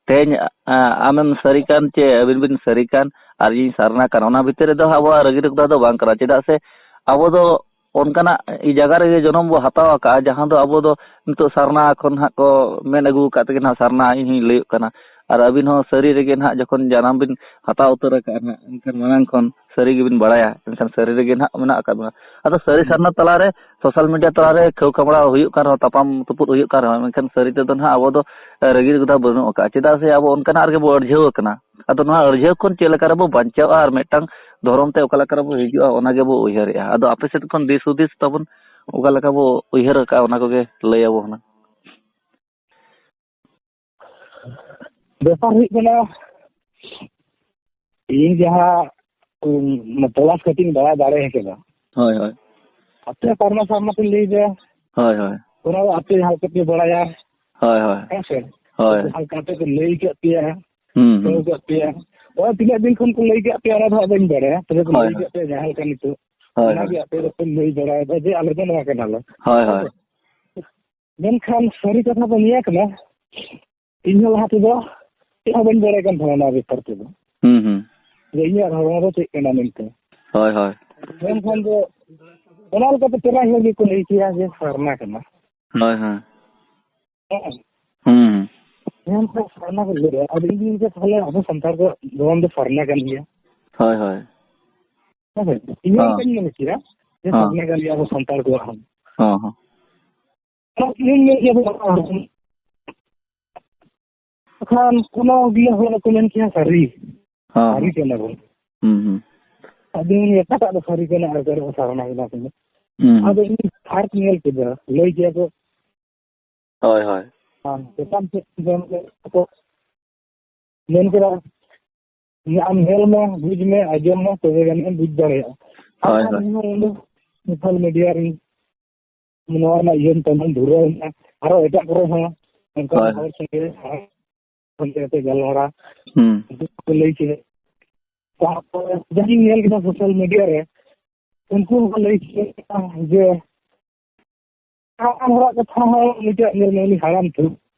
ᱛᱮᱦᱮᱧ, ᱟ, ᱟᱢᱮᱢ ᱥᱟᱹᱨᱤ ᱠᱟᱱ ᱪᱮ ᱟᱹᱵᱤᱱ ᱵᱤᱱ ᱥᱟᱹᱨᱤ ᱠᱟᱱ ᱟᱨ ᱤᱧ ᱥᱟᱨᱱᱟ ᱠᱟᱱ, ᱚᱱᱟ ᱵᱷᱤᱛᱤᱨ ᱨᱮᱫᱚ ᱟᱵᱚᱣᱟᱜ ᱨᱟᱹᱜᱤ ᱨᱚᱜᱽᱫᱟ ᱫᱚ ᱵᱟᱝ ᱠᱟᱱᱟ᱾ ᱪᱮᱫᱟᱜ ᱥᱮ ᱟᱵᱚ ᱫᱚ ᱚᱱᱠᱟᱱᱟᱜ ᱡᱟᱭᱜᱟ ᱨᱮᱜᱮ ᱡᱚᱱᱚᱢ ᱵᱚ ᱦᱟᱛᱟᱣ ᱟᱠᱟᱫᱼᱟ, ᱡᱟᱦᱟᱸ ᱫᱚ ᱟᱵᱚ ᱫᱚ ᱱᱤᱛᱚᱜ ᱥᱟᱨᱱᱟ ᱠᱷᱚᱱ ᱦᱟᱸᱜ ᱠᱚ ᱢᱮᱱ ᱟᱹᱜᱩ ᱟᱠᱟᱫ ᱛᱮᱜᱮ ᱱᱟᱦᱟᱜ ᱥᱟᱨᱱᱟ ᱤᱧ ᱦᱚᱧ ᱞᱟᱹᱭᱚᱜ ᱠᱟᱱᱟ᱾ ᱟᱨ ᱟᱹᱵᱤᱱ ᱦᱚᱸ ᱥᱟᱹᱨᱤ ᱨᱮᱜᱮ ᱱᱟᱦᱟᱜ ᱡᱚᱠᱷᱚᱱ ᱡᱟᱱᱟᱢ ᱵᱤᱱ ᱦᱟᱛᱟᱣ ᱩᱛᱟᱹᱨ ᱟᱠᱟᱫᱼᱟ ᱱᱟᱦᱟᱜ, ᱮᱱᱠᱷᱟᱱ ᱢᱟᱲᱟᱝ ᱠᱷᱚᱱ ᱥᱟᱹᱨᱤ ᱜᱮᱵᱤᱱ ᱵᱟᱲᱟᱭᱟ, ᱮᱱᱠᱷᱟᱱ ᱥᱟᱹᱨᱤ ᱨᱮᱜᱮ ᱱᱟᱦᱟᱜ ᱢᱮᱱᱟᱜ ᱟᱠᱟᱫ ᱵᱚᱱᱟ᱾ ᱟᱫᱚ ᱥᱟᱹᱨᱤ ᱦᱩᱸ᱾ ᱥᱟᱨᱱᱟ ᱛᱟᱞᱟᱨᱮ social media ᱛᱟᱞᱟᱨᱮ ᱠᱷᱟᱹᱣ ᱠᱷᱟᱢᱲᱟᱣ ᱦᱩᱭᱩᱜ ᱠᱟᱱ ᱨᱮᱦᱚᱸ, ᱛᱟᱯᱟᱢ ᱛᱩᱯᱩᱫ ᱦᱩᱭᱩᱜ ᱠᱟᱱ ᱨᱮᱦᱚᱸ, ᱢᱮᱱᱠᱷᱟᱱ ᱥᱟᱹᱨᱤ ᱛᱮᱫᱚ ᱱᱟᱦᱟᱜ ᱟᱵᱚ ᱫᱚ, ᱮ, ᱨᱟᱹᱜᱤ ᱨᱟᱹᱜᱫᱟ ᱵᱟᱹᱱᱩᱜ ᱟᱠᱟᱫᱼᱟ᱾ ᱪᱮᱫᱟᱜ ᱥᱮ ᱟᱵᱚ ᱚᱱᱠᱟᱱᱟᱜ ᱨᱮᱜᱮ ᱵᱚ ᱟᱹᱲᱡᱷᱟᱹᱣ ᱟᱠᱟᱱᱟ᱾ ᱟᱫᱚ ᱱᱚᱣᱟ ᱟᱹᱲᱡᱷᱟᱹᱣ ᱠᱷᱚᱱ ᱪᱮᱫ ᱞᱮᱠᱟ ᱨᱮᱵᱚ ᱵᱟᱧᱪᱟᱣᱼᱟ ᱟᱨ ᱢᱤᱫᱴᱟᱝ ᱫᱷᱚᱨᱚᱢ ᱛᱮ ᱚᱠᱟ ᱞᱮᱠᱟ ᱨᱮᱵᱚ ᱦᱤᱡᱩᱜᱼᱟ, ᱚᱱᱟ ᱜᱮᱵᱚ ᱩᱭᱦᱟᱹᱨᱮᱜᱼᱟ᱾ ᱟᱫᱚ ᱟᱯᱮ ᱥᱮᱫ ᱠᱷᱚᱱ ᱫᱤᱥ ᱦᱩᱫᱤᱥ ᱛᱟᱵᱚᱱ ᱚᱠᱟ ᱞᱮᱠᱟ ᱵᱚ ᱩᱭᱦᱟᱹᱨ ᱟᱠᱟᱫᱼᱟ, ᱚᱱᱟ ᱠᱚᱜᱮ ᱞᱟᱹᱭ ᱟᱵᱚ ᱦᱩᱱᱟᱹᱝ᱾ ᱵᱮᱯᱟᱨ ᱦᱩᱭᱩᱜ ᱠᱟᱱᱟ, ᱤᱧ ᱡᱟᱦᱟᱸ, ᱩᱢ, ᱛᱚᱞᱟᱥ ᱠᱟᱛᱮᱧ ᱵᱟᱲᱟᱭ ᱫᱟᱲᱮ ᱠᱟᱫᱟ᱾ ᱦᱳᱭ, ᱦᱳᱭ᱾ ᱟᱯᱮ ᱥᱟᱨᱱᱟ ᱥᱟᱨᱱᱟ ᱯᱮ ᱞᱟᱹᱭ ᱫᱟ᱾ ᱦᱳᱭ, ᱦᱳᱭ᱾ ᱚᱱᱟ ᱫᱚ ᱟᱯᱮ ᱡᱟᱦᱟᱸ ᱞᱮᱠᱟ ᱯᱮ ᱵᱟᱲᱟᱭᱟ᱾ ᱦᱳᱭ, ᱦᱳᱭ᱾ ᱦᱮᱸ ᱥᱮ? ᱦᱳᱭ᱾ ᱡᱟᱦᱟᱸ ᱞᱮᱠᱟ ᱟᱯᱮ ᱠᱚ ᱞᱟᱹᱭ ᱠᱟᱫ ᱯᱮᱭᱟ, ᱦᱩᱸ, ᱦᱩᱸ᱾ ᱞᱟᱹᱭ ᱠᱟᱫ ᱯᱮᱭᱟ᱾ ᱚᱱᱟ ᱛᱤᱱᱟᱹᱜ ᱫᱤᱱ ᱠᱷᱚᱱ ᱠᱚ ᱞᱟᱹᱭ ᱠᱟᱫ ᱯᱮᱭᱟ, ᱚᱱᱟ ᱫᱚ ᱦᱟᱸᱜ ᱵᱟᱹᱧ ᱵᱟᱲᱟᱭᱟ᱾ ᱛᱚᱵᱮ ᱠᱚ ᱦᱳᱭ, ᱞᱟᱹᱭ ᱦᱳᱭ᱾ ᱠᱟᱫ ᱯᱮᱭᱟ ᱡᱟᱦᱟᱸ ᱞᱮᱠᱟ ᱱᱤᱛᱚᱜ, ᱦᱳᱭ, ᱚᱱᱟᱜᱮ ᱦᱳᱭ᱾ ᱟᱯᱮ ᱫᱚᱯᱮ ᱞᱟᱹᱭ ᱵᱟᱲᱟᱭᱮᱫᱟ ᱡᱮ ᱟᱞᱮ ᱫᱚ ᱱᱚᱣᱟ ᱠᱟᱱᱟᱞᱮ᱾ ᱦᱳᱭ, ᱦᱳᱭ᱾ ᱦᱮᱸ ᱥᱮ? ᱢᱮᱱᱠᱷᱟᱱ ᱥᱟᱹᱨᱤ ᱠᱟᱛᱷᱟ ᱫᱚ ᱱᱤᱭᱟᱹ ᱠᱟᱱᱟ, ᱤᱧ ᱦᱚᱸ ᱞᱟᱦᱟ ᱛᱮᱫᱚ ᱪᱮᱫ ᱦᱚᱸ ᱵᱟᱹᱧ ᱵᱟᱲᱟᱭ ᱠᱟᱱ ᱛᱟᱦᱮᱱᱟ ᱚᱱᱟ ᱵᱮᱯᱟᱨ ᱛᱮᱫᱚ᱾ ᱦᱩᱸ, ᱦᱩᱸ᱾ ᱡᱮ ᱤᱧᱟᱹᱜ ᱦᱚᱲᱢᱚ ᱫᱚ ᱪᱮᱫ ᱠᱟᱱᱟ ᱢᱮᱱᱛᱮ᱾ ᱦᱳᱭ, ᱦᱳᱭ᱾ ᱢᱮᱱᱠᱷᱟᱱ ᱫᱚ ᱚᱱᱟ ᱞᱮᱠᱟᱛᱮ ᱯᱨᱟᱭ ᱦᱚᱲ ᱜᱮᱠᱚ ᱞᱟᱹᱭ ᱠᱮᱭᱟ ᱡᱮ ᱥᱟᱨᱱᱟ ᱠᱟᱱᱟ᱾ ᱦᱳᱭ, ᱦᱳᱭ᱾ ᱦᱮᱸ᱾ ᱦᱩᱸ, ᱦᱩᱸ᱾ ᱢᱮᱱᱠᱷᱟᱱ ᱥᱟᱨᱱᱟ ᱠᱚ ᱞᱟᱹᱭᱟ, ᱟᱫᱚ ᱤᱧ ᱫᱩᱧ ᱞᱟᱹᱭᱟ ᱛᱟᱦᱞᱮ ᱟᱵᱚ ᱥᱟᱱᱛᱟᱲ ᱠᱚᱣᱟᱜ ᱫᱷᱚᱨᱚᱢ ᱫᱚ ᱥᱟᱨᱱᱟ ᱠᱟᱱ ᱜᱮᱭᱟ᱾ ᱦᱳᱭ, ᱦᱳᱭ᱾ ᱦᱮᱸ ᱥᱮ? ᱤᱧ ᱦᱚᱸ ᱦᱚᱸ᱾ ᱚᱱᱠᱟᱧ ᱢᱮᱱ ᱠᱮᱭᱟ ᱡᱮ ᱦᱚᱸ᱾ ᱥᱟᱨᱱᱟ ᱠᱟᱱ ᱜᱮᱭᱟ ᱟᱵᱚ ᱥᱟᱱᱛᱟᱲ ᱠᱚᱣᱟᱜ ᱦᱚᱸ᱾ ᱦᱚᱸ, ᱦᱚᱸ᱾ ᱤᱧ ᱢᱮᱱ ᱜᱮᱭᱟ ᱵᱟᱝ, ᱵᱟᱠᱷᱟᱱ ᱠᱳᱱᱳ ᱜᱮ ᱦᱚᱲ ᱵᱟᱠᱚ ᱢᱮᱱ ᱠᱮᱭᱟ ᱥᱟᱹᱨᱤ᱾ ᱦᱚᱸ, ᱥᱟᱹᱨᱤ ᱦᱚᱸ᱾ ᱠᱟᱱᱟ ᱵᱚᱱ᱾ ᱦᱩᱸ, ᱦᱩᱸ᱾ ᱟᱫᱚ ᱤᱧ ᱚᱠᱟᱴᱟᱜ ᱫᱚ ᱥᱟᱹᱨᱤ ᱠᱟᱱᱟ ᱟᱨ ᱚᱠᱟᱴᱟᱜ ᱫᱚ ᱥᱟᱨᱱᱟ ᱠᱟᱱᱟ ᱠᱚ᱾ ᱦᱩᱸ, ᱦᱩᱸ᱾ ᱟᱫᱚ ᱤᱧ ᱯᱷᱟᱨᱠ ᱧᱮᱞ ᱠᱮᱫᱟ, ᱞᱟᱹᱭ ᱠᱮᱭᱟ ᱠᱚ᱾ ᱦᱳᱭ, ᱦᱳᱭ᱾ ᱟᱨ ᱪᱮᱛᱟᱱ ᱥᱮᱫ ᱡᱚᱢ ᱠᱮᱫ ᱠᱚ᱾ ᱢᱮᱱ ᱠᱮᱫᱟ, ᱟᱢ ᱧᱮᱞ ᱢᱮ, ᱵᱩᱡᱽ ᱢᱮ, ᱟᱸᱡᱚᱢ ᱢᱮ, ᱛᱚᱵᱮ ᱟᱹᱱᱤᱡ ᱮᱢ ᱵᱩᱡᱽ ᱫᱟᱲᱮᱭᱟᱜᱼᱟ᱾ ᱦᱳᱭ, ᱟᱨ ᱦᱳᱭ᱾ ᱤᱧ ᱦᱚᱸ ᱩᱱ ᱫᱚ social media ᱨᱤᱧ ᱱᱚᱣᱟ ᱨᱮᱱᱟᱜ ᱤᱭᱟᱹ ᱛᱮ ᱫᱷᱩᱨᱟᱹᱣ ᱮᱱᱟ᱾ ᱟᱨᱚ ᱮᱴᱟᱜ ᱠᱚᱨᱮ ᱦᱚᱸ ᱚᱱᱠᱟ ᱦᱳᱭ, ᱦᱚᱲ ᱦᱳᱭ᱾ ᱥᱚᱸᱜᱮ ᱯᱷᱳᱱ ᱠᱟᱛᱮ ᱜᱟᱞᱢᱟᱨᱟᱣ᱾ ᱦᱩᱸ᱾ ᱩᱱᱠᱩ ᱠᱚ ᱞᱟᱹᱭ ᱠᱮᱫᱟ᱾ ᱛᱟᱨᱯᱚᱨᱮ ᱡᱟᱦᱟᱸᱧ ᱧᱮᱞ ᱠᱮᱫᱟ ᱥᱳᱥᱟᱞ ᱢᱤᱰᱤᱭᱟ ᱨᱮ, ᱩᱱᱠᱩ ᱦᱚᱸᱠᱚ ᱞᱟᱹᱭ ᱠᱮᱫᱟ ᱡᱮ ᱦᱟᱲᱟᱢ ᱦᱚᱲᱟᱜ ᱠᱟᱛᱷᱟ ᱦᱚᱸ ᱢᱤᱫᱴᱮᱡ ᱧᱮᱞ ᱢᱮ, ᱩᱱᱤ ᱦᱟᱲᱟᱢ ᱛᱚ᱾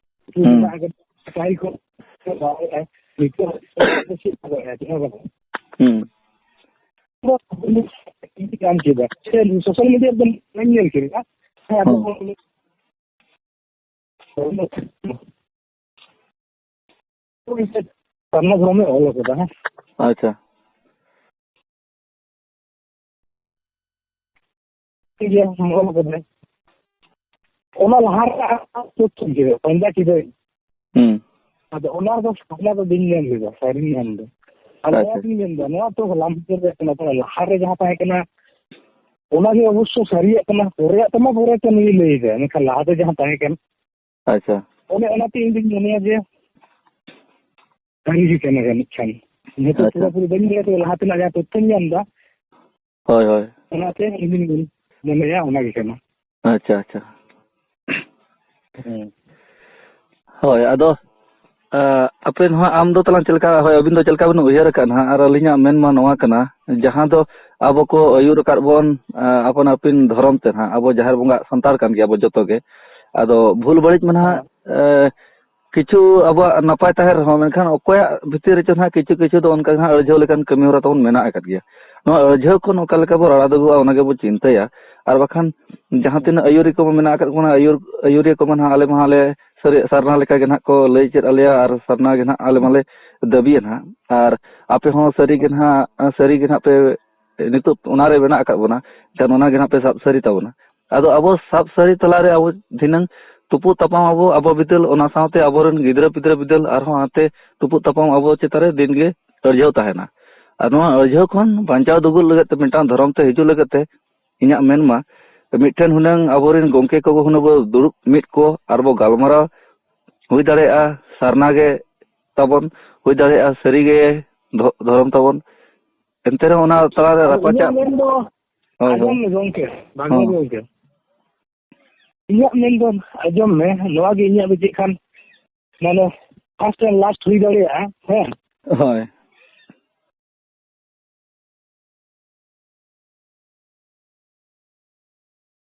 ᱦᱩᱸ᱾ ᱢᱮᱱᱟᱜ ᱟᱠᱟᱫᱟ, ᱠᱟᱹᱦᱤ ᱠᱚ ᱵᱟᱲᱟᱭᱟ᱾ ᱱᱤᱛᱚᱜ ᱫᱚ ᱪᱮᱫ ᱠᱚ ᱵᱟᱲᱟᱭᱟ? ᱪᱮᱫ ᱦᱚᱸ ᱵᱟᱠᱚ᱾ ᱦᱩᱸ᱾ ᱧᱟᱢ ᱠᱮᱫᱟ᱾ ᱥᱮ ᱥᱳᱥᱟᱞ ᱢᱤᱰᱤᱭᱟ ᱨᱮᱫᱚ ᱵᱟᱹᱧ ᱧᱮᱞ ᱠᱮᱫᱟ᱾ ᱦᱮᱸ, ᱟᱫᱚ ᱦᱩᱸ᱾ ᱥᱟᱨᱱᱟ ᱫᱷᱚᱨᱚᱢᱮ ᱚᱞ ᱟᱠᱟᱫᱟ, ᱦᱮᱸ᱾ ᱟᱪᱪᱷᱟ᱾ ᱴᱷᱤᱠ ᱜᱮᱭᱟ, ᱚᱞ ᱟᱠᱟᱫᱟᱭ᱾ ᱚᱱᱟ ᱞᱟᱦᱟ ᱨᱮ ᱟᱨ ᱪᱮᱫ ᱪᱤᱠᱟᱹ ᱠᱮᱫᱟ? ᱯᱟᱸᱡᱟ ᱠᱮᱫᱟᱹᱧ᱾ ᱦᱩᱸ᱾ ᱟᱫᱚ ᱚᱱᱟ ᱨᱮᱫᱚ ᱥᱟᱨᱱᱟ ᱫᱚ ᱵᱟᱹᱧ ᱧᱟᱢ ᱞᱮᱫᱟ, ᱥᱟᱹᱨᱤᱧ ᱧᱟᱢ ᱮᱫᱟ᱾ ᱟᱫᱚ ᱟᱪᱪᱷᱟ᱾ ᱱᱚᱣᱟ ᱜᱤᱧ ᱢᱮᱱᱫᱟ, ᱱᱚᱣᱟ ᱛᱚ ᱦᱚᱞᱟ ᱢᱟᱫᱷᱮᱨ ᱨᱮᱭᱟᱜ ᱠᱟᱱᱟ, ᱛᱟᱦᱞᱮ ᱞᱟᱦᱟ ᱨᱮ ᱡᱟᱦᱟᱸ ᱛᱟᱦᱮᱸ ᱠᱟᱱᱟ, ᱚᱱᱟ ᱜᱮ ᱚᱵᱚᱥᱥᱚ ᱥᱟᱹᱨᱤᱭᱟᱜ ᱠᱟᱱᱟ, ᱯᱚᱨᱮᱭᱟᱜ ᱛᱮᱢᱟ ᱯᱚᱨᱮ ᱛᱮ ᱱᱩᱭᱮ ᱞᱟᱹᱭ ᱮᱫᱟ, ᱢᱮᱱᱠᱷᱟᱱ ᱞᱟᱦᱟ ᱛᱮ ᱡᱟᱦᱟᱸ ᱛᱟᱦᱮᱸ ᱠᱟᱱᱟ, ᱟᱪᱪᱷᱟ᱾ ᱚᱱᱮ ᱚᱱᱟᱛᱮ ᱤᱧ ᱫᱩᱧ ᱢᱚᱱᱮᱭᱟ ᱡᱮ ᱥᱟᱹᱨᱤ ᱜᱮ ᱠᱟᱱᱟ ᱡᱟᱹᱱᱤᱡ ᱠᱷᱟᱱ᱾ ᱡᱮᱦᱮᱛᱩ ᱟᱪᱪᱷᱟ᱾ ᱯᱩᱨᱟᱹᱯᱩᱨᱤ ᱵᱟᱹᱧ ᱵᱟᱲᱟᱭᱟ, ᱛᱚᱵᱮ ᱞᱟᱦᱟ ᱛᱮᱱᱟᱜ ᱡᱟᱦᱟᱸ ᱛᱚᱛᱛᱷᱚᱧ ᱧᱟᱢ ᱮᱫᱟ, ᱦᱳᱭ, ᱦᱳᱭ᱾ ᱚᱱᱟᱛᱮ ᱤᱧ ᱫᱩᱧ ᱢᱚᱱᱮᱭᱟ ᱚᱱᱟ ᱜᱮ ᱠᱟᱱᱟ᱾ ᱟᱪᱪᱷᱟ, ᱟᱪᱪᱷᱟ᱾ ᱦᱮᱸ᱾ ᱦᱳᱭ, ᱟᱫᱚ, ᱟ, ᱟᱯᱮ ᱱᱚᱣᱟ, ᱟᱢ ᱫᱚ ᱛᱟᱞᱟᱝ ᱪᱮᱫ ᱞᱮᱠᱟ, ᱦᱳᱭ, ᱟᱹᱵᱤᱱ ᱫᱚ ᱪᱮᱫ ᱞᱮᱠᱟ ᱵᱤᱱ ᱩᱭᱦᱟᱹᱨ ᱟᱠᱟᱫ ᱱᱟᱦᱟᱜ? ᱟᱨ ᱟᱹᱞᱤᱧᱟᱜ ᱢᱮᱱ ᱢᱟ ᱱᱚᱣᱟ ᱠᱟᱱᱟ, ᱡᱟᱦᱟᱸ ᱫᱚ ᱟᱵᱚ ᱠᱚ ᱟᱹᱭᱩᱨ ᱟᱠᱟᱫ ᱵᱚᱱ, ᱟ, ᱟᱯᱟᱱ ᱟᱹᱯᱤᱱ ᱫᱷᱚᱨᱚᱢ ᱛᱮ ᱱᱟᱦᱟᱜ, ᱟᱵᱚ ᱡᱟᱦᱮᱨ ᱵᱚᱸᱜᱟ ᱥᱟᱱᱛᱟᱲ ᱠᱟᱱ ᱜᱮᱭᱟ ᱵᱚ ᱡᱚᱛᱚ ᱜᱮ᱾ ᱟᱫᱚ ᱵᱷᱩᱞ ᱵᱟᱹᱲᱤᱡ ᱢᱟ ᱱᱟᱦᱟᱜ, ᱦᱮᱸ᱾ ᱮ, ᱠᱤᱪᱷᱩ ᱟᱵᱚᱣᱟᱜ ᱱᱟᱯᱟᱭ ᱛᱟᱦᱮᱸ ᱨᱮᱦᱚᱸ, ᱢᱮᱱᱠᱷᱟᱱ ᱚᱠᱚᱭᱟᱜ ᱵᱷᱤᱛᱤᱨ ᱨᱮᱪᱚ ᱱᱟᱦᱟᱜ ᱠᱤᱪᱷᱩ ᱠᱤᱪᱷᱩ ᱫᱚ ᱚᱱᱠᱟ ᱜᱮ ᱦᱟᱸᱜ ᱟᱹᱲᱡᱷᱟᱹᱣ ᱞᱮᱠᱟᱱ ᱠᱟᱹᱢᱤ ᱦᱚᱨᱟ ᱛᱟᱵᱚᱱ ᱢᱮᱱᱟᱜ ᱟᱠᱟᱫ ᱜᱮᱭᱟ᱾ ᱱᱚᱣᱟ ᱟᱹᱲᱡᱷᱟᱹᱣ ᱠᱷᱚᱱ ᱚᱠᱟ ᱞᱮᱠᱟ ᱵᱚ ᱨᱟᱲᱟ ᱫᱩᱜᱩᱜᱼᱟ, ᱚᱱᱟ ᱜᱮᱵᱚ ᱪᱤᱱᱛᱟᱹᱭᱟ᱾ ᱟᱨ ᱵᱟᱠᱷᱟᱱ ᱡᱟᱦᱟᱸ ᱛᱤᱱᱟᱹᱜ ᱟᱹᱭᱩᱨᱤᱭᱟᱹ ᱠᱚ ᱢᱮᱱᱟᱜ ᱟᱠᱟᱫ ᱵᱚᱱᱟ, ᱟᱹᱭᱩᱨ-, ᱟᱹᱭᱩᱨᱤᱭᱟᱹ ᱠᱚᱢᱟ ᱱᱟᱦᱟᱜ ᱟᱞᱮ ᱢᱟ ᱦᱟᱸᱜ ᱞᱮ ᱥᱟᱹᱨᱤ-, ᱥᱟᱨᱱᱟ ᱞᱮᱠᱟ ᱜᱮ ᱱᱟᱦᱟᱜ ᱠᱚ ᱞᱟᱹᱭ ᱪᱮᱫ ᱟᱞᱮᱭᱟ ᱟᱨ ᱥᱟᱨᱱᱟ ᱜᱮ ᱱᱟᱦᱟᱜ ᱟᱞᱮ ᱢᱟᱞᱮ ᱫᱟᱹᱵᱤᱭᱟ ᱱᱟᱦᱟᱜ᱾ ᱟᱨ ᱟᱯᱮ ᱦᱚᱸ ᱥᱟᱹᱨᱤ ᱜᱮ ᱱᱟᱦᱟᱜ, ᱥᱟᱹᱨᱤ ᱜᱮ ᱱᱟᱦᱟᱜ ᱯᱮ ᱱᱤᱛᱚᱜ ᱚᱱᱟ ᱨᱮ ᱢᱮᱱᱟᱜ ᱟᱠᱟᱫ ᱵᱚᱱᱟ, ᱮᱱᱠᱷᱟᱱ ᱚᱱᱟ ᱜᱮ ᱱᱟᱦᱟᱜ ᱯᱮ ᱥᱟᱵ ᱥᱟᱹᱨᱤ ᱛᱟᱵᱚᱱᱟ᱾ ᱟᱫᱚ ᱟᱵᱚ ᱥᱟᱵ ᱥᱟᱹᱨᱤ ᱛᱟᱞᱟ ᱨᱮ ᱟᱵᱚ ᱫᱷᱤᱱᱟᱹᱝ ᱛᱩᱯᱩᱜ ᱛᱟᱯᱟᱢ ᱟᱵᱚ, ᱟᱵᱚ ᱵᱤᱫᱟᱹᱞ, ᱚᱱᱟ ᱥᱟᱶᱛᱮ ᱟᱵᱚᱨᱮᱱ ᱜᱤᱫᱽᱨᱟᱹ ᱯᱤᱫᱽᱨᱟᱹ ᱵᱤᱫᱟᱹᱞ ᱟᱨᱦᱚᱸ ᱦᱟᱱᱛᱮ ᱛᱩᱯᱩᱜ ᱛᱟᱯᱟᱢ ᱟᱵᱚ ᱪᱮᱛᱟᱱ ᱨᱮ ᱫᱤᱱ ᱜᱮ ᱟᱹᱲᱡᱷᱟᱹᱣ ᱛᱟᱦᱮᱱᱟ᱾ ᱟᱨ ᱱᱚᱣᱟ ᱟᱹᱲᱡᱷᱟᱹᱣ ᱠᱷᱚᱱ ᱵᱟᱧᱪᱟᱣ ᱫᱩᱜᱩᱜ ᱞᱟᱹᱜᱤᱫ ᱛᱮ, ᱢᱤᱫᱴᱟᱝ ᱫᱷᱚᱨᱚᱢ ᱛᱮ ᱦᱤᱡᱩᱜ ᱞᱟᱹᱜᱤᱫ ᱛᱮ, ᱤᱧᱟᱹᱜ ᱢᱮᱱ ᱢᱟ, ᱢᱤᱫᱴᱷᱮᱱ ᱦᱩᱱᱟᱹᱝ ᱟᱵᱚᱨᱮᱱ ᱜᱚᱢᱠᱮ ᱠᱚ ᱦᱩᱱᱟᱹᱝ ᱵᱚ ᱫᱩᱲᱩᱵ ᱢᱤᱫ ᱠᱚ ᱟᱨ ᱵᱚ ᱜᱟᱞᱢᱟᱨᱟᱣ, ᱦᱩᱭ ᱫᱟᱲᱮᱭᱟᱜᱼᱟ ᱥᱟᱨᱱᱟ ᱜᱮ ᱛᱟᱵᱚᱱ, ᱦᱩᱭ ᱫᱟᱲᱮᱭᱟᱜᱼᱟ ᱥᱟᱹᱨᱤ ᱜᱮ ᱫᱷᱚ-, ᱫᱷᱚᱨᱚᱢ ᱛᱟᱵᱚᱱ᱾ ᱮᱱᱛᱮ ᱨᱮᱦᱚᱸ ᱚᱱᱟ ᱛᱟᱞᱟᱨᱮ ᱟᱫᱚ ᱨᱟᱯᱟᱪᱟᱜ ᱤᱧᱟᱹᱜ ᱢᱮᱱ ᱫᱚ, ᱦᱳᱭ, ᱦᱳᱭ᱾ ᱟᱸᱡᱚᱢ ᱢᱮ ᱜᱚᱢᱠᱮ, ᱵᱟᱝ ᱦᱚᱸ᱾ ᱜᱚᱢᱠᱮ᱾ ᱤᱧᱟᱹᱜ ᱢᱮᱱ ᱫᱚ ᱟᱸᱡᱚᱢ ᱢᱮ, ᱱᱚᱣᱟ ᱜᱮ ᱤᱧᱟᱹᱜ ᱫᱚ ᱪᱮᱫ ᱠᱷᱟᱱ, ᱢᱟᱱᱮ, first and last ᱦᱩᱭ ᱫᱟᱲᱮᱭᱟᱜᱼᱟ᱾ ᱦᱮᱸ, ᱦᱳᱭ᱾